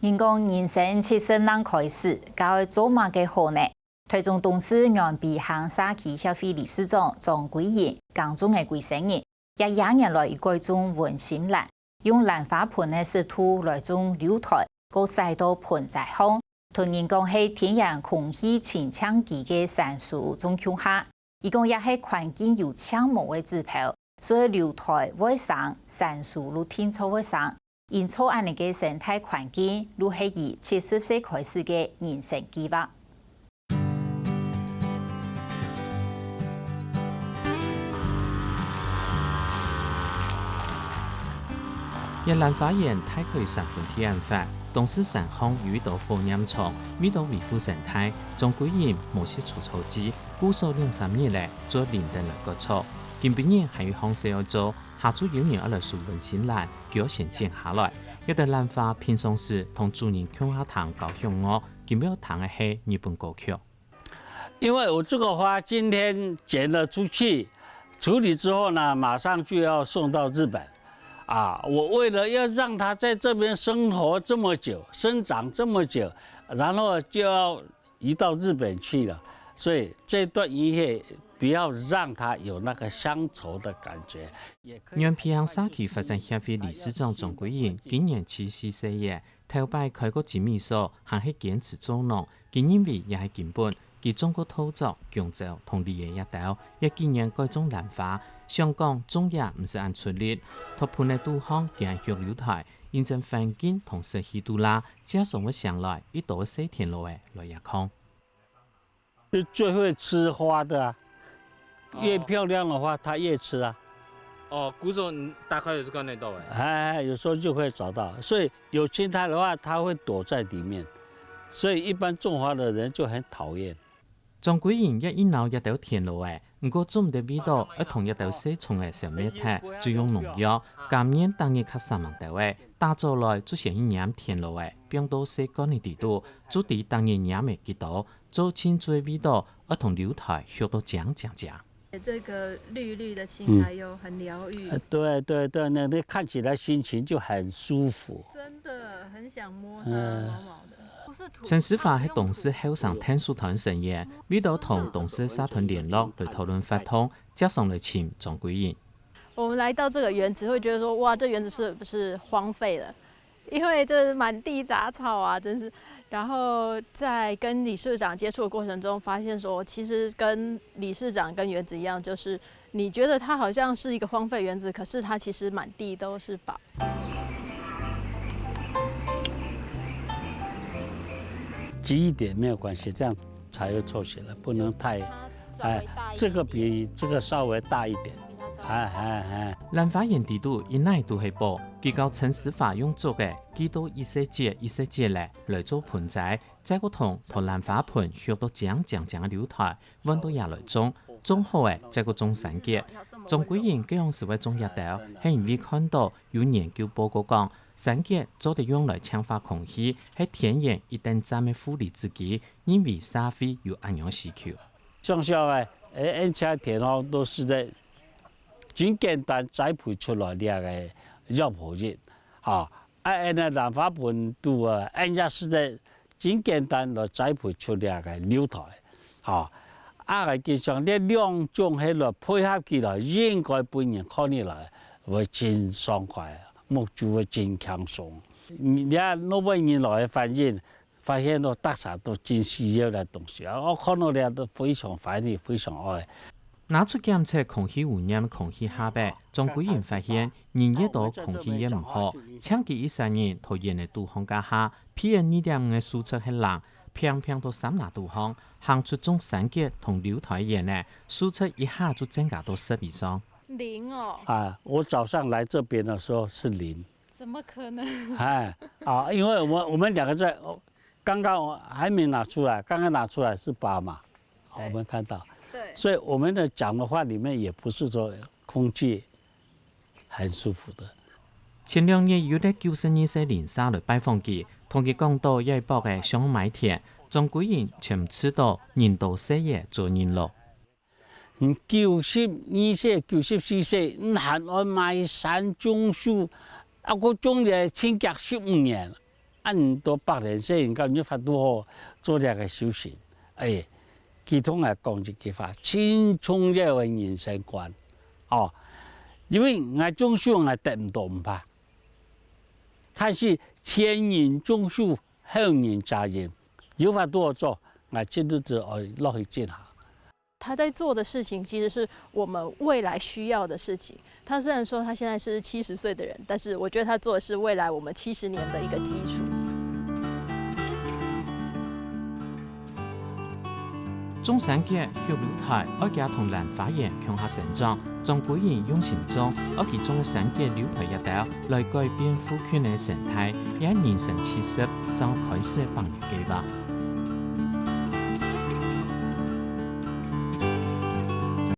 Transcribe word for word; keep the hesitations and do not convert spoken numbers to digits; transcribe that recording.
人講人生七十正開始，該愛做麼个好呢？台中東勢原鼻坑社區協會理事長張貴仁耕種个幾十年，這二年來佢改種文心蘭，用蘭花盆个濕度來種柳桃，過撒到盆栽項，同人講係田園空氣清淨機个山蘇種共下。佢講這係環境有淨無个指標，所以柳桃會生，山蘇就定著會生。 營造恁呢个生態環境，就係佢七十歲開始个人生計畫。這蘭花園大概有三分地恁闊，東勢山項有一兜火焰叢，為著維護生態，張貴仁無惜除草劑，據說兩三日仔，做林丁來割草。今晡日還有項事愛做， 下晝有人愛來收文心蘭，佢愛先剪下來。這兜蘭花平常時同主人共下聽交響樂，今晡日聽个係日本歌曲。因為我這個花今天剪了出去，處理之後呢，馬上就要送到日本。啊，我為了要讓它在這邊生活這麼久，生長這麼久，然後就要 移到日本去了，所以這段音樂不要讓它有那個鄉愁的感覺，也可以。原鼻坑社區發展協會理事長張貴仁今年七十四歲了，頭擺開過精米所，還係堅持做農。佢認為這係根本，佢種過稻作、弓蕉同梨仔這兜，這幾年改種蘭花，想講種也毋使恁出力，托盆个肚項佢還畜柳桃，因爭環境同濕氣都罅， 正常會生來一兜細田螺仔來這囥。就最會吃花的啊，越漂亮的花，它越吃啊。哦，古早大概有這个味道哎。哎，有時候就會找到，所以有青苔的話，它會躲在裡面，所以一般種花的人就很討厭。 張貴仁也意惱這兜田螺仔，毋過做毋得為著愛同這兜細蟲仔消滅忒，就用農藥，甘願逐日較煞猛兜仔，打早來就先去拈田螺仔，放到細罐仔底肚，就知逐日拈个幾多，做盡就會為著愛同柳桃畜到靚靚靚。這個綠綠的青苔又很療癒。呃，對，對，對，那，那看起來心情就很舒服。真的很想摸它，嗯。毛毛的。 陳思華係東勢後生𢯭手團成員，為著同東勢社團聯絡來討論活動，正常來尋張貴仁。我們來到這個園子，會覺得說，哇，這園子是不是荒廢了？因為這滿地雜草啊，真是。然後在跟理事長接觸的過程中，發現說，其實跟理事長跟園子一樣，就是你覺得它好像是一個荒廢園子，可是它其實滿地都是寶。 擠一點沒有關係，這樣才會湊齊了，不能太，哎，這個比這個稍微大一點，哎，哎，哎。蘭花園底肚一哪都係寶，佢教陳思華用竹仔鋸到一細節一細節仔來做盆栽，再過同，同蘭花盆畜到靚靚靚个柳桃， 換到這來種，種好仔，再過種三結。張貴仁該央時會種這兜，係因為看著有研究報告講，三結做得用來淨化空氣，係田園一等讚个負離子機，認為社會有恁樣需求。像小个，誒，𫣆這田哦，都係在真簡單栽培出來這个藥婆葉，哈，啊，𫣆个蘭花盆肚啊，𫣆也係在 真簡單來栽培出來个柳桃，吼。啊，𠊎記想這兩種係來配合起來，應該分人看起來會真爽快，目珠會真輕鬆。你，你看，外國人來个反應，發現到大家都真需要个東西，啊，𠊎看到這都非常歡喜，非常愛。 拿出檢測空氣污染个空氣盒仔，張貴仁發現，人越多，空氣越毋好。像佢一儕人在園仔肚項該下，PM二點五个數值係零，平平在山林肚項，行出種三結同柳桃園仔，數值一下就增加到十以上。零哦。啊，我早上來這邊的時候是零。怎麼可能？哎，啊，因為我們，我們兩個在，哦，剛剛我還沒拿出來，剛剛拿出來是八嘛。 對。我們看到。對。所以我們的講的話裡面也不是說空氣很舒服的。前兩日有一个九十二歲鄰舍來拜訪佢，同佢講到這一駁仔想買田，張貴仁全毋知道人多勢仔做人老。你九十二歲、九十四歲，你還愛買山種樹，啊，𠊎種了親近十五年。恁多百零歲人敢有法度好做這个修行？哎，佢同𠊎講一句話，盡重要个人生觀。哦，因為𠊎種樹𠊎得毋到毋怕，但是前人種樹，後人接任，有法度好做，𠊎絕對就愛落去做下。他在做的事情其实是我们未来需要的事情。他虽然说他现在是七十岁的人，但是我觉得他做的是未来我们七十年的一个基础。種山腳、畜露台，愛佢同蘭花園共下生長，張貴英用心種，愛佢種个山腳、露台這兜，來改變附近个生態，也人生七十正開始百年計畫。